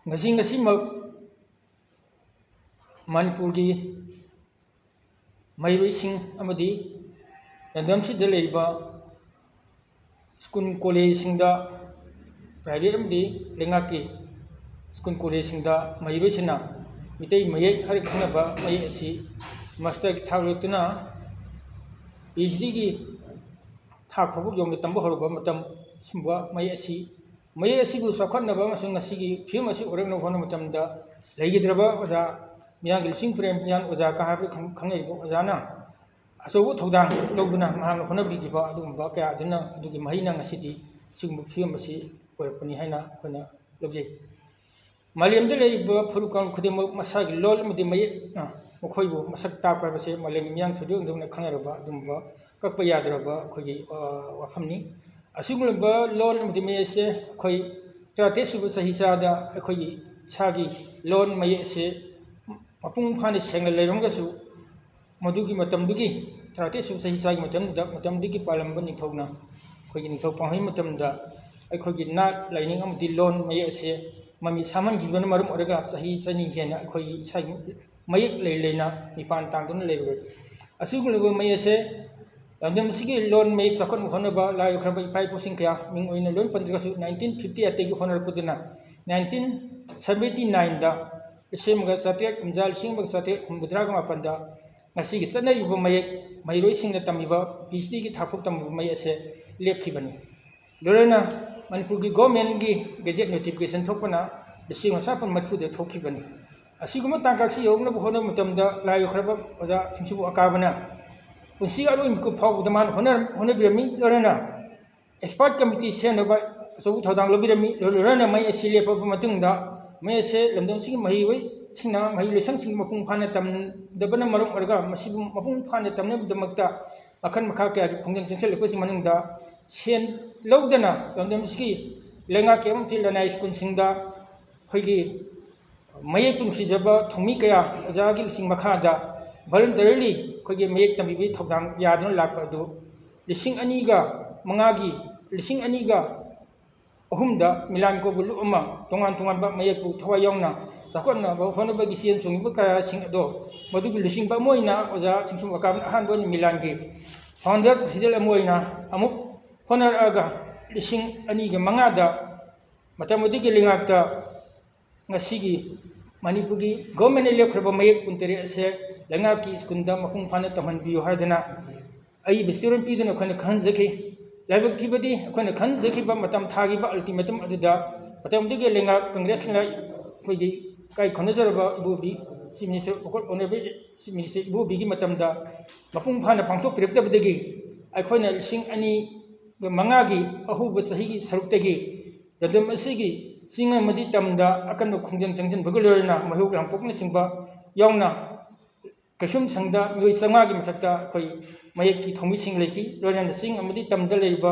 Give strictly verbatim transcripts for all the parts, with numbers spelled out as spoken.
ꯉꯁꯤ ꯉꯁꯤꯃꯛ ꯃꯅꯤꯄꯨꯔꯒꯤ ꯃꯍꯩꯔꯣꯏꯁꯤꯡ ꯑꯃꯗꯤ ꯂꯝꯗꯝꯁꯤꯗ ꯂꯩꯔꯤꯕ ꯁ꯭ꯀꯨꯜ ꯀꯣꯂꯦꯖꯁꯤꯡꯗ, ꯄ꯭ꯔꯥꯏꯚꯦꯠ ꯑꯃꯗꯤ ꯂꯩꯉꯥꯛꯀꯤ ꯁ꯭ꯀꯨꯜ ꯀꯣꯂꯦꯖꯁꯤꯡꯗ ꯃꯍꯩꯔꯣꯏꯁꯤꯡꯅ ꯃꯤꯇꯩ ꯃꯌꯦꯛ ꯍꯥꯏꯔ ꯈꯪꯅꯕ ꯃꯌꯦꯛ ꯑꯁꯤ ꯃꯥꯁꯇꯔꯒꯤ ꯊꯥꯛ ꯂꯣꯏꯔꯛꯇꯨꯅ ꯄꯤ ꯑꯩꯆ ꯗꯤꯒꯤ ꯊꯥꯛ ꯐꯥꯎꯕ ꯌꯧꯅ ꯇꯝꯕ ꯍꯧꯔꯕ ꯃꯇꯝ, ꯁꯤꯒꯨꯝꯕ ꯃꯌꯦꯛ ꯑꯁꯤ, ꯃꯌꯦꯛ ꯑꯁꯤꯕꯨ ꯆꯥꯎꯈꯠꯅꯕ ꯑꯃꯁꯨꯡ ꯉꯁꯤꯒꯤ ꯐꯤꯕꯝ ꯑꯁꯤ ꯑꯣꯏꯔꯛꯅꯕ ꯍꯣꯠꯅꯕ ꯃꯇꯝꯗ ꯂꯩꯈꯤꯗ꯭ꯔꯕ ꯑꯣꯖꯥ, ꯃꯤꯌꯥꯝꯒꯤ ꯂꯨꯆꯤꯡ ꯄꯨꯔꯦꯜ, ꯃꯤꯌꯥꯝ ꯑꯣꯖꯥ ꯀꯥ ꯍꯥꯏꯕ ꯈꯪ-, ꯈꯪꯅꯔꯤꯕ ꯑꯣꯖꯥꯅ ꯑꯆꯧꯕ ꯊꯧꯗꯥꯡ ꯂꯧꯗꯨꯅ ꯃꯍꯥꯛꯅ ꯍꯣꯠꯅꯕꯤꯈꯤꯕ ꯑꯗꯨꯒꯨꯝꯕ ꯀꯌꯥ ꯑꯗꯨꯅ, ꯑꯗꯨꯒꯤ ꯃꯍꯩꯅ ꯉꯁꯤꯗꯤ ꯁꯤꯒꯨꯝꯕ ꯐꯤꯕꯝ ꯑꯁꯤ ꯑꯣꯏꯔꯛꯄꯅꯤ ꯍꯥꯏꯅ ꯑꯩꯈꯣꯏꯅ ꯂꯧꯖꯩ꯫ ꯃꯥꯂꯦꯝꯗ ꯂꯩꯔꯤꯕ ꯐꯨꯔꯨꯞ ꯀꯥꯡꯂꯨꯞ ꯈꯨꯗꯤꯡꯃꯛ ꯃꯁꯥꯒꯤ ꯂꯣꯜ ꯑꯃꯗꯤ ꯃꯌꯦꯛꯅ ꯃꯈꯣꯏꯕꯨ ꯃꯁꯛ ꯇꯥꯛꯄ ꯍꯥꯏꯕꯁꯦ ꯃꯥꯂꯦꯝꯒꯤ ꯃꯤꯌꯥꯝ ꯊꯣꯏꯗꯣꯛ ꯍꯦꯟꯗꯣꯛꯅ ꯈꯪꯅꯔꯕ ꯑꯗꯨꯒꯨꯝꯕ ꯀꯛꯄ ꯌꯥꯗ꯭ꯔꯕ ꯑꯩꯈꯣꯏꯒꯤ, ꯑ, ꯋꯥꯐꯝꯅꯤ꯫ ꯑꯁꯤꯒꯨꯝꯂꯕ ꯂꯣꯜ ꯑꯃꯗꯤ ꯃꯌꯦꯛ ꯑꯁꯦ ꯑꯩꯈꯣꯏ ꯇꯔꯥꯇꯔꯦꯠ ꯁꯨꯕ ꯆꯍꯤ ꯆꯥꯗ ꯑꯩꯈꯣꯏꯒꯤ ꯏꯁꯥꯒꯤ ꯂꯣꯜ ꯃꯌꯦꯛ ꯑꯁꯦ ꯃꯄꯨꯡ ꯐꯥꯅ ꯁꯦꯡꯅ ꯂꯩꯔꯝꯒꯁꯨ, ꯃꯗꯨꯒꯤ ꯃꯇꯝꯗꯨꯒꯤ ꯇꯔꯥꯇꯔꯦꯠ ꯁꯨꯕ ꯆꯍꯤ ꯆꯥꯒꯤ ꯃꯇꯝꯗꯨꯗ ꯃꯇꯝꯗꯨꯒꯤ ꯄꯥꯜꯂꯝꯕ ꯅꯤꯡꯊꯧꯅ, ꯑꯩꯈꯣꯏꯒꯤ ꯅꯤꯡꯊꯧ ꯄꯥꯡꯍꯩ ꯃꯇꯝꯗ ꯑꯩꯈꯣꯏꯒꯤ ꯅꯥꯠ, ꯂꯥꯏꯅꯤꯡ ꯑꯃꯗꯤ ꯂꯣꯟ ꯃꯌꯦꯛ ꯑꯁꯦ ꯃꯃꯤ ꯁꯥꯃꯟꯈꯤꯕꯅ ꯃꯔꯝ ꯑꯣꯏꯔꯒ ꯆꯍꯤ ꯆꯅꯤ ꯍꯦꯟꯅ ꯑꯩꯈꯣꯏꯒꯤ ꯏꯁꯥꯒꯤ ꯃꯌꯦꯛ ꯂꯩ ꯂꯩꯅ ꯃꯤꯄꯥꯟ ꯇꯥꯡꯗꯨꯅ ꯂꯩꯔꯨꯔꯦ꯫ ꯑꯁꯤꯒꯨꯝꯂꯕ ꯃꯌꯦꯛ ꯑꯁꯦ ꯂꯝꯗꯝ ꯑꯁꯤꯒꯤ ꯂꯣꯟ ꯃꯌꯦꯛ ꯆꯥꯎꯈꯠꯅꯕ ꯍꯣꯠꯅꯕ ꯂꯥꯏ ꯑꯣꯏꯈ꯭ꯔꯕ ꯏꯄꯥ ꯏꯄꯨꯁꯤꯡ ꯀꯌꯥ ꯃꯤꯡ ꯑꯣꯏꯅ ꯂꯣꯏ ꯄꯟꯗ꯭ꯔꯒꯁꯨ, nineteen fifty eightꯇꯒꯤ ꯍꯣꯠꯅꯔꯛꯄꯗꯨꯅ nineteen seventy nineꯗ, ꯂꯤꯁꯤꯡ ꯑꯃꯒ ꯆꯥꯇ꯭ꯔꯦꯠ ꯍꯨꯝꯐꯨꯇꯔꯥ, ꯂꯤꯁꯤꯡ ꯑꯃꯒ ꯆꯥꯇ꯭ꯔꯦꯠ ꯍꯨꯝꯐꯨꯇꯔꯥꯒ ꯃꯥꯄꯟꯗ ꯉꯁꯤꯒꯤ ꯆꯠꯅꯔꯤꯕ ꯃꯌꯦꯛ, ꯃꯍꯩꯔꯣꯏꯁꯤꯡꯅ ꯇꯝꯃꯤꯕ ꯄꯤ ꯑꯩꯆ ꯗꯤꯒꯤ ꯊꯥꯛ ꯐꯥꯎ ꯇꯝꯃꯤꯕ ꯃꯌꯦꯛ ꯑꯁꯦ ꯂꯦꯞꯈꯤꯕꯅꯤ꯫ ꯂꯣꯏꯅꯅ ꯃꯅꯤꯄꯨꯔꯒꯤ governmentꯀꯤ gazette notification ꯊꯣꯛꯄꯅ ꯂꯤꯁꯤꯡ ꯑꯃ ꯆꯥꯃꯥꯄꯟ ꯃꯔꯤꯐꯨꯗ ꯊꯣꯛꯈꯤꯕꯅꯤ꯫ ꯑꯁꯤꯒꯨꯝꯕ ꯇꯥꯡꯀꯛꯁꯤ ꯌꯧꯅꯕ ꯍꯣꯠꯅꯕ ꯃꯇꯝꯗ ꯂꯥꯏ ꯑꯣꯏꯈ꯭ꯔꯕ ꯑꯣꯖꯥ ꯁꯤꯡꯁꯤꯕꯨ ꯑꯀꯥꯕꯅ ꯄꯨꯟꯁꯤ ꯑꯔꯣꯏ ꯃꯤꯀꯨꯞ ꯐꯥꯎꯕꯗ ꯃꯥꯅ ꯍꯣꯠꯅꯔꯝ-, ꯍꯣꯠꯅꯕꯤꯔꯝꯃꯤ꯫ ꯂꯣꯏꯅꯅ expert committee ꯁꯦꯝꯅꯕ ꯑꯆꯧꯕ ꯊꯧꯗꯥꯡ ꯂꯧꯕꯤꯔꯝꯃꯤ꯫ ꯂꯣꯏ-, ꯂꯣꯏꯅꯅ ꯃꯌꯦꯛ ꯑꯁꯤ ꯂꯦꯞꯄꯕ ꯃꯇꯨꯡꯗ ꯃꯌꯦꯛ ꯑꯁꯦ ꯂꯝꯗꯝꯁꯤꯒꯤ ꯃꯍꯩꯔꯣꯏꯁꯤꯡꯅ ꯃꯍꯩ ꯂꯣꯏꯁꯪꯁꯤꯡ ꯃꯄꯨꯡ ꯐꯥꯅ ꯇꯝꯗꯕꯅ ꯃꯔꯝ ꯑꯣꯏꯔꯒ ꯃꯁꯤꯕꯨ ꯃꯄꯨꯡ ꯐꯥꯅ ꯇꯝꯅꯕꯒꯤꯗꯃꯛꯇ ꯃꯈꯜ ꯃꯈꯥ ꯀꯌꯥꯒꯤ ꯈꯣꯡꯖꯪ ꯆꯪꯁꯤꯜꯂꯛꯄꯁꯤ ꯃꯅꯨꯡꯗ ꯁꯦꯟ ꯂꯧꯗꯅ ꯂꯝꯗꯝꯁꯤꯒꯤ ꯂꯩꯉꯥꯛꯀꯤ ꯑꯃꯗꯤ ꯂꯅꯥꯏ ꯁ꯭ꯀꯨꯜꯁꯤꯡꯗ ꯑꯩꯈꯣꯏꯒꯤ ꯃꯌꯦꯛꯄꯨ ꯅꯨꯡꯁꯤꯖꯕ ꯊꯧꯃꯤ ꯀꯌꯥ ꯑꯣꯖꯥꯒꯤ ꯂꯨꯆꯤꯡ ꯃꯈꯥꯗ voluntarily ꯑꯩꯈꯣꯏꯒꯤ ꯃꯌꯦꯛ ꯇꯝꯕꯤꯕꯒꯤ ꯊꯧꯗꯥꯡ ꯌꯥꯗꯨꯅ ꯂꯥꯛꯄ ꯑꯗꯨ ꯂꯤꯁꯤꯡ ꯑꯅꯤꯒ ꯃꯉꯥꯒꯤ, ꯂꯤꯁꯤꯡ ꯑꯅꯤꯒ ꯑꯍꯨꯝꯗ ꯃꯤꯂꯥꯟ ꯀꯧꯕ ꯂꯨꯞ ꯑꯃ ꯇꯣꯉꯥꯟ ꯇꯣꯉꯥꯟꯕ ꯃꯌꯦꯛꯄꯨ ꯊꯋꯥꯏ ꯌꯥꯎꯅ ꯆꯥꯎꯈꯠꯅꯕ ꯍꯣꯠꯅꯕꯒꯤ ꯆꯦꯟ ꯆꯣꯡꯂꯤꯕ ꯀꯌꯥꯁꯤꯡ ꯑꯗꯣ ꯃꯗꯨꯒꯤ ꯂꯨꯆꯤꯡꯕ ꯑꯃ ꯑꯣꯏꯅ ꯑꯣꯖꯥ ꯁꯤꯡꯁꯨ ꯑꯀꯥꯕꯅ ꯑꯍꯥꯟꯕ ꯑꯣꯏꯅ ꯃꯤꯂꯥꯟꯒꯤ founder president ꯑꯃ ꯑꯣꯏꯅ ꯑꯃꯨꯛ ꯍꯣꯠꯅꯔꯛꯑꯒ ꯂꯤꯁꯤꯡ ꯑꯅꯤꯒ ꯃꯉꯥꯗ ꯃꯇꯝ ꯑꯗꯨꯒꯤ ꯂꯩꯉꯥꯛꯇ ꯉꯁꯤꯒꯤ ꯃꯅꯤꯄꯨꯔꯒꯤ governmentꯅ ꯂꯦꯞꯈ꯭ꯔꯕ ꯃꯌꯦꯛ ꯀꯨꯟꯇꯔꯦꯠ ꯑꯁꯦ ꯂꯩꯉꯥꯛꯀꯤ ꯁ꯭ꯀꯨꯜꯗ ꯃꯄꯨꯡ ꯐꯥꯅ ꯇꯝꯍꯟꯕꯤꯌꯨ ꯍꯥꯏꯗꯅ ꯑꯏꯕ ꯆꯦꯔꯣꯜ ꯄꯤꯗꯨꯅ ꯑꯩꯈꯣꯏꯅ ꯈꯪꯍꯟꯖꯈꯤ꯫ ꯂꯥꯏꯕꯛ ꯊꯤꯕꯗꯤ ꯑꯩꯈꯣꯏꯅ ꯈꯪꯍꯟꯖꯈꯤꯕ ꯃꯇꯝ ꯊꯥꯈꯤꯕ ultimatum ꯑꯗꯨꯗ ꯃꯇꯝꯗꯨꯒꯤ ꯂꯩꯉꯥꯛ ꯀꯪꯒ꯭ꯔꯦꯁꯀꯤꯅ ꯑꯩꯈꯣꯏꯒꯤ ꯏꯀꯥꯏ ꯈꯨꯝꯅꯖꯔꯕ ꯏꯕꯣꯕꯤ Chief Minister, Honourable Chief Minister ꯏꯕꯣꯕꯤꯒꯤ ꯃꯇꯝꯗ ꯃꯄꯨꯡ ꯐꯥꯅ ꯄꯥꯡꯊꯣꯛꯄꯤꯔꯛꯇꯕꯗꯒꯤ ꯑꯩꯈꯣꯏꯅ ꯂꯤꯁꯤꯡ ꯑꯅꯤꯒ ꯃꯉꯥꯒꯤ ꯑꯍꯧꯕ ꯆꯍꯤꯒꯤ ꯁꯔꯨꯛꯇꯒꯤ ꯂꯝꯗꯝ ꯑꯁꯤꯒꯤ ꯆꯤꯡ ꯑꯃꯗꯤ ꯇꯝꯗ ꯑꯀꯟꯕ ꯈꯣꯡꯖꯪ ꯆꯪꯁꯤꯟꯕꯒ ꯂꯣꯏꯅꯅ ꯃꯩꯍꯧ ꯂꯥꯡꯄꯣꯛꯅꯆꯤꯡꯕ ꯌꯥꯎꯅ ꯀꯩꯁꯨꯝꯁꯪꯗ ꯃꯤꯑꯣꯏ ꯆꯥꯝꯃꯉꯥꯒꯤ ꯃꯊꯛꯇ ꯑꯩꯈꯣꯏ ꯃꯌꯦꯛꯀꯤ ꯊꯧꯃꯤꯁꯤꯡ ꯂꯩꯈꯤ꯫ ꯂꯣꯏꯅꯅ ꯆꯤꯡ ꯑꯃꯗꯤ ꯇꯝꯗ ꯂꯩꯔꯤꯕ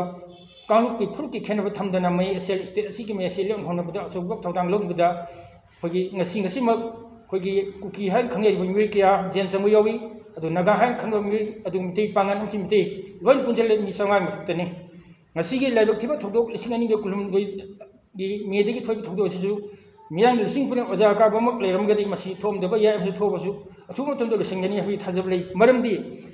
ꯀꯥꯡꯂꯨꯞꯀꯤ ꯐꯨꯔꯨꯞꯀꯤ ꯈꯦꯠꯅꯕ ꯊꯝꯗꯅ ꯃꯌꯦꯛ ꯑꯁꯦ state ꯑꯁꯤꯒꯤ ꯃꯌꯦꯛ ꯑꯁꯤ ꯂꯦꯞꯍꯟ ꯍꯣꯠꯅꯕꯗ ꯑꯆꯧꯕ ꯊꯧꯗꯥꯡ ꯂꯧꯈꯤꯕꯗ ꯑꯩꯈꯣꯏꯒꯤ ꯉꯁꯤ ꯉꯁꯤꯃꯛ ꯑꯩꯈꯣꯏꯒꯤ ꯀꯨꯀꯤ ꯍꯥꯏꯅ ꯈꯪꯅꯔꯤꯕ ꯃꯤꯑꯣꯏ ꯀꯌꯥ ꯖꯦꯟ ꯆꯪꯕ ꯌꯥꯎꯏ꯫ ꯑꯗꯨ ꯅꯥꯒꯥ ꯍꯥꯏꯅ ꯈꯪꯅꯕ ꯃꯤꯑꯣꯏ, ꯑꯗꯨ ꯃꯤꯇꯩ ꯄꯥꯡꯒꯜ ꯑꯃꯁꯨꯡ ꯃꯤꯇꯩ ꯂꯣꯏꯅ ꯄꯨꯟꯁꯤꯜꯂꯦ ꯃꯤ ꯆꯥꯝꯃꯉꯥꯒꯤ ꯃꯊꯛꯇꯅꯤ꯫ ꯉꯁꯤꯒꯤ ꯂꯥꯏꯕꯛ ꯊꯤꯕ ꯊꯧꯗꯣꯛ ꯂꯤꯁꯤꯡ ꯑꯅꯤꯒ ꯀꯨꯟꯍꯨꯝꯗꯣꯏꯒꯤ ꯃꯦꯗꯒꯤ ꯊꯣꯛꯏꯕ ꯊꯧꯗꯣꯛ ꯑꯁꯤꯁꯨ ꯃꯤꯌꯥꯝꯒꯤ ꯂꯨꯆꯤꯡ ꯄꯨꯛꯅꯤꯡ ꯑꯣꯖꯥ ꯑꯀꯥꯕꯃꯛ ꯂꯩꯔꯝꯃꯒꯗꯤ ꯃꯁꯤ ꯊꯣꯛꯑꯝꯗꯕ ꯌꯥꯏ ꯑꯃꯁꯨꯡ ꯊꯣꯛꯑꯕꯁꯨ ꯑꯊꯨꯕ ꯃꯇꯝꯗ ꯂꯣꯏꯁꯤꯟꯒꯅꯤ ꯍꯥꯏꯕꯒꯤ ꯊꯥꯖꯕ ꯂꯩ꯫ ꯃꯔꯝꯗꯤ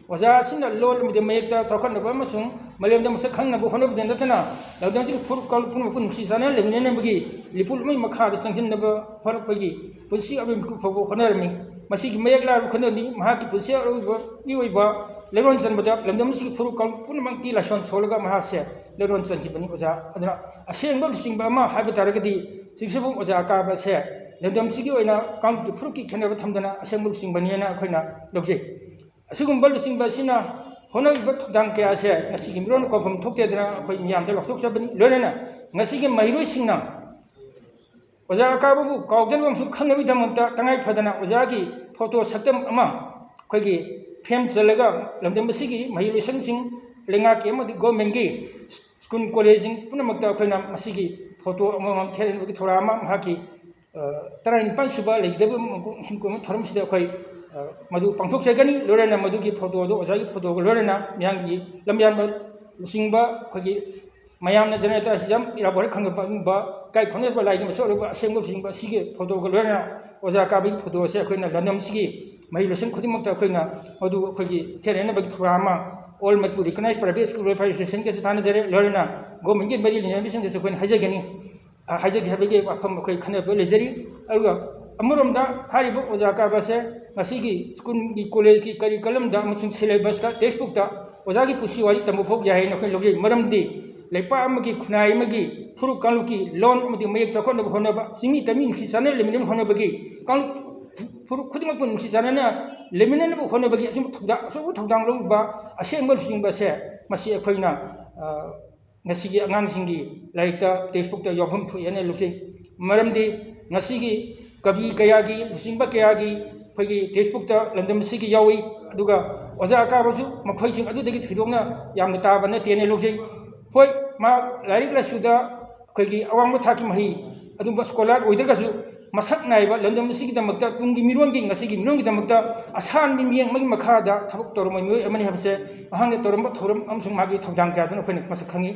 ꯑꯣꯖꯥ ꯑꯁꯤꯅ ꯂꯣꯟ ꯑꯃꯗꯤ ꯃꯌꯦꯛꯇ ꯆꯥꯎꯈꯠꯅꯕ ꯑꯃꯁꯨꯡ ꯃꯥꯂꯦꯝꯗ ꯃꯁꯛ ꯈꯪꯅꯕ ꯍꯣꯠꯅꯕꯗ ꯅꯠꯇꯅ ꯂꯝꯗꯝꯁꯤꯒꯤ ꯐꯨꯔꯨꯞ ꯀꯥꯡꯂꯨꯞ ꯄꯨꯝꯅꯃꯛꯄꯨ ꯅꯨꯡꯁꯤ ꯆꯥꯟꯅꯅ ꯂꯩꯃꯤꯟꯅꯅꯕꯒꯤ ꯂꯤꯄꯨ ꯂꯨꯃꯩ ꯃꯈꯥꯗ ꯆꯪꯁꯤꯟꯅꯕ ꯍꯣꯠꯅꯔꯛꯄꯒꯤ ꯄꯨꯟꯁꯤ ꯑꯔꯣꯏꯕ ꯃꯤꯀꯨꯞ ꯐꯥꯎꯕ ꯍꯣꯠꯅꯔꯝꯃꯤ꯫ ꯃꯁꯤꯒꯤ ꯃꯌꯦꯛ ꯂꯥꯔꯕ ꯈꯨꯗꯝꯗꯤ ꯃꯍꯥꯛꯀꯤ ꯄꯨꯟꯁꯤ ꯑꯔꯣꯏꯕꯒꯤ ꯑꯣꯏꯕ ꯂꯩꯔꯣꯟ ꯆꯟꯕꯗ ꯂꯝꯗꯝ ꯑꯁꯤꯒꯤ ꯐꯨꯔꯨꯞ ꯀꯥꯡꯂꯨꯞ ꯄꯨꯝꯅꯃꯛꯀꯤ ꯂꯥꯏꯁꯣꯟ ꯁꯣꯜꯂꯒ ꯃꯍꯥꯛꯁꯦ ꯂꯩꯔꯣꯟ ꯆꯟꯈꯤꯕꯅꯤ ꯑꯣꯖꯥ꯫ ꯑꯗꯨꯅ ꯑꯁꯦꯡꯕ ꯂꯨꯆꯤꯡꯕ ꯑꯃ ꯍꯥꯏꯕ ꯇꯥꯔꯒꯗꯤ ꯆꯤꯡꯁꯤꯕꯨꯡ ꯑꯣꯖꯥ ꯑꯀꯥꯕ ꯑꯁꯦ ꯂꯝꯗꯝꯁꯤꯒꯤ ꯑꯣꯏꯅ ꯀꯥꯡꯂꯨꯞꯀꯤ ꯐꯨꯔꯨꯞꯀꯤ ꯈꯦꯠꯅꯕ ꯊꯝꯗꯅ ꯑꯁꯦꯡꯕ ꯂꯨꯆꯤꯡꯕꯅꯦꯅ ꯑꯩꯈꯣꯏꯅ ꯂꯧꯖꯩ꯫ ꯑꯁꯤꯒꯨꯝꯕ ꯂꯨꯆꯤꯡꯕ ꯑꯁꯤꯅ ꯍꯣꯠꯅꯔꯤꯕ ꯊꯧꯗꯥꯡ ꯀꯌꯥ ꯑꯁꯦ ꯉꯁꯤꯒꯤ ꯃꯤꯔꯣꯟ ꯀꯥꯎꯐꯝ ꯊꯣꯛꯇꯦꯗꯅ ꯑꯩꯈꯣꯏ ꯃꯤꯌꯥꯝꯗ ꯂꯥꯎꯊꯣꯛꯆꯕꯅꯤ꯫ ꯂꯣꯏꯅꯅ ꯉꯁꯤꯒꯤ ꯃꯍꯩꯔꯣꯏꯁꯤꯡꯅ ꯑꯣꯖꯥ ꯑꯀꯥꯕꯕꯨ ꯀꯥꯎꯗꯅꯕ ꯑꯃꯁꯨꯡ ꯈꯪꯅꯕꯒꯤꯗꯃꯛꯇ ꯇꯉꯥꯏ ꯐꯗꯅ ꯑꯣꯖꯥꯒꯤ ꯐꯣꯇꯣ ꯁꯛꯇꯝ ꯑꯃ ꯑꯩꯈꯣꯏꯒꯤ ꯐ꯭ꯔꯦꯝ ꯆꯜꯂꯒ ꯂꯝꯗꯝ ꯑꯁꯤꯒꯤ ꯃꯍꯩꯔꯣꯏꯁꯪꯁꯤꯡ, ꯂꯩꯉꯥꯛꯀꯤ ꯑꯃꯗꯤ ꯒꯣꯔꯃꯦꯟꯒꯤ ꯁ꯭ꯀꯨꯜ ꯀꯣꯂꯦꯖꯁꯤꯡ ꯄꯨꯝꯅꯃꯛꯇ ꯑꯩꯈꯣꯏꯅ ꯃꯁꯤꯒꯤ ꯐꯣꯇꯣ ꯑꯃꯃꯝ ꯊꯦꯠꯍꯟꯕꯒꯤ ꯊꯧꯔꯥꯡ ꯑꯃ ꯃꯍꯥꯛꯀꯤ, ꯑ, ꯇꯔꯥꯅꯤꯄꯥꯟ ꯁꯨꯕ ꯂꯩꯈꯤꯗꯕ ꯃꯀꯣꯛ ꯅꯤꯡꯁꯤꯡ ꯀꯨꯝꯑꯣꯟ ꯊꯧꯔꯝꯁꯤꯗ ꯑꯩꯈꯣꯏ, ꯑ, ꯃꯗꯨ ꯄꯥꯡꯊꯣꯛꯆꯒꯅꯤ꯫ ꯂꯣꯏꯅꯅ ꯃꯗꯨꯒꯤ ꯐꯣꯇꯣꯗꯨ ꯑꯣꯖꯥꯒꯤ ꯐꯣꯇꯣꯒ ꯂꯣꯏꯅꯅ ꯃꯤꯌꯥꯝꯒꯤ ꯂꯝꯌꯥꯟꯕ ꯂꯨꯆꯤꯡꯕ ꯑꯩꯈꯣꯏꯒꯤ ꯃꯌꯥꯝꯅ ꯖꯅꯇꯥ ꯍꯤꯖꯝ ꯏꯔꯥꯕꯣꯠ ꯈꯪꯅꯕ ꯏꯀꯥꯏ ꯈꯪꯅꯕ ꯂꯥꯏꯒꯤ ꯃꯁꯛ ꯑꯣꯏꯔꯕ ꯑꯁꯦꯡꯕꯁꯤꯡꯕ ꯑꯁꯤꯒꯤ ꯐꯣꯇꯣꯒ ꯂꯣꯏꯅꯅ ꯑꯣꯖꯥ ꯀꯥꯕꯒꯤ ꯐꯣꯇꯣ ꯑꯁꯦ ꯑꯩꯈꯣꯏꯅ ꯂꯝꯗꯝꯁꯤꯒꯤ ꯃꯍꯩ ꯂꯣꯏꯁꯪ ꯈꯨꯗꯤꯡꯃꯛꯇ ꯑꯩꯈꯣꯏꯅ ꯃꯗꯨ ꯑꯩꯈꯣꯏꯒꯤ ꯊꯦꯡꯅꯅꯕꯒꯤ ꯊꯧꯔꯥꯡ ꯑꯃ All Manipur Recognized Private School Welfare Associationꯒꯁꯨ ꯇꯥꯟꯅꯖꯔꯦ, ꯂꯣꯏꯅꯅ governmentꯀꯤ ꯃꯔꯤ ꯂꯩꯅꯕꯁꯤꯡꯗꯁꯨ ꯑꯩꯈꯣꯏꯅ ꯍꯥꯏꯖꯒꯅꯤ꯫ ꯑ, ꯍꯥꯏꯖꯒꯦ ꯍꯥꯏꯕꯒꯤ ꯋꯥꯐꯝ ꯑꯩꯈꯣꯏ ꯈꯟꯅꯕ ꯂꯩꯖꯔꯤ꯫ ꯑꯗꯨꯒ ꯑꯃꯔꯣꯝꯗ ꯍꯥꯏꯔꯤꯕ ꯑꯣꯖꯥ ꯀꯥꯕ ꯑꯁꯦ ꯉꯁꯤꯒꯤ ꯁ꯭ꯀꯨꯜꯒꯤ, ꯀꯣꯂꯦꯖꯀꯤ curriculumꯗ ꯑꯃꯁꯨꯡ syllabusꯇ, textbookꯇ ꯑꯣꯖꯥꯒꯤ ꯄꯨꯟꯁꯤ ꯋꯥꯔꯤ ꯇꯝꯕ ꯐꯥꯎ ꯌꯥꯏ ꯍꯥꯏꯅ ꯑꯩꯈꯣꯏ ꯂꯧꯖꯩ꯫ ꯃꯔꯝꯗꯤ ꯂꯩꯄꯥꯛ ꯑꯃꯒꯤ, ꯈꯨꯟꯅꯥꯏ ꯑꯃꯒꯤ ꯐꯨꯔꯨꯞ ꯀꯥꯡꯂꯨꯞꯀꯤ ꯂꯣꯟ ꯑꯃꯗꯤ ꯃꯌꯦꯛ ꯆꯥꯎꯈꯠꯅꯕ ꯍꯣꯠꯅꯕ, ꯆꯤꯡꯃꯤ ꯇꯝꯃꯤ ꯅꯨꯡꯁꯤ ꯆꯥꯟꯅꯅ ꯂꯩꯃꯤꯟꯅꯕ ꯍꯣꯠꯅꯕꯒꯤ, ꯀꯥꯡꯂꯨꯞ ꯐꯨꯔꯨꯞ ꯈꯨꯗꯤꯡꯃꯛꯄꯨ ꯅꯨꯡꯁꯤ ꯆꯥꯟꯅꯅ ꯂꯩꯃꯤꯟꯅꯅꯕ ꯍꯣꯠꯅꯕꯒꯤ ꯑꯆꯨꯝꯕ ꯊꯧꯗꯥꯡ, ꯑꯆꯧꯕ ꯊꯧꯗꯥꯡ ꯂꯧꯔꯤꯕ ꯑꯁꯦꯡꯕ ꯂꯨꯆꯤꯡꯕ ꯑꯁꯦ ꯃꯁꯤ ꯑꯩꯈꯣꯏꯅ, ꯑ, ꯉꯁꯤꯒꯤ ꯑꯉꯥꯡꯁꯤꯡꯒꯤ ꯂꯥꯏꯔꯤꯛꯇ, textbookꯇ ꯌꯥꯎꯐꯝ ꯊꯣꯛꯑꯦꯅ ꯂꯧꯖꯩ꯫ ꯃꯔꯝꯗꯤ ꯉꯁꯤꯒꯤ ꯀꯕꯤ ꯀꯌꯥꯒꯤ, ꯂꯨꯆꯤꯡꯕ ꯀꯌꯥꯒꯤ ꯑꯩꯈꯣꯏꯒꯤ textbookꯇ ꯂꯝꯗꯝ ꯑꯁꯤꯒꯤ ꯌꯥꯎꯏ꯫ ꯑꯗꯨꯒ ꯑꯣꯖꯥ ꯀꯥꯕꯁꯨ ꯃꯈꯣꯏꯁꯤꯡ ꯑꯗꯨꯗꯒꯤ ꯊꯣꯏꯗꯣꯛꯅ ꯌꯥꯝꯅ ꯇꯥꯕ ꯅꯠꯇꯦꯅ ꯂꯧꯖꯩ꯫ ꯍꯣꯏ, ꯃꯍꯥꯛ ꯂꯥꯏꯔꯤꯛ ꯂꯥꯏꯁꯨꯗ ꯑꯩꯈꯣꯏꯒꯤ ꯑꯋꯥꯡꯕ ꯊꯥꯛꯀꯤ ꯃꯍꯩ, ꯑꯗꯨꯝꯕ scholar ꯑꯣꯏꯗ꯭ꯔꯒꯁꯨ, ꯃꯁꯛ ꯅꯥꯏꯕ ꯂꯝꯗꯝ ꯑꯁꯤꯒꯤꯗꯃꯛꯇ, ꯇꯨꯡꯒꯤ ꯃꯤꯔꯣꯟꯒꯤ, ꯉꯁꯤꯒꯤ ꯃꯤꯔꯣꯟꯒꯤꯗꯃꯛꯇ ꯑꯁꯥꯟꯕ ꯃꯤꯠꯌꯦꯡ ꯑꯃꯒꯤ ꯃꯈꯥꯗ ꯊꯕꯛ ꯇꯧꯔꯝꯕ ꯃꯤꯑꯣꯏ ꯑꯃꯅꯤ ꯍꯥꯏꯕꯁꯦ ꯃꯍꯥꯛꯅ ꯇꯧꯔꯝꯕ ꯊꯧꯔꯝ ꯑꯃꯁꯨꯡ ꯃꯥꯒꯤ ꯊꯧꯗꯥꯡ ꯀꯌꯥꯗꯨꯅ ꯑꯩꯈꯣꯏꯅ ꯃꯁꯛ ꯈꯪꯉꯤ꯫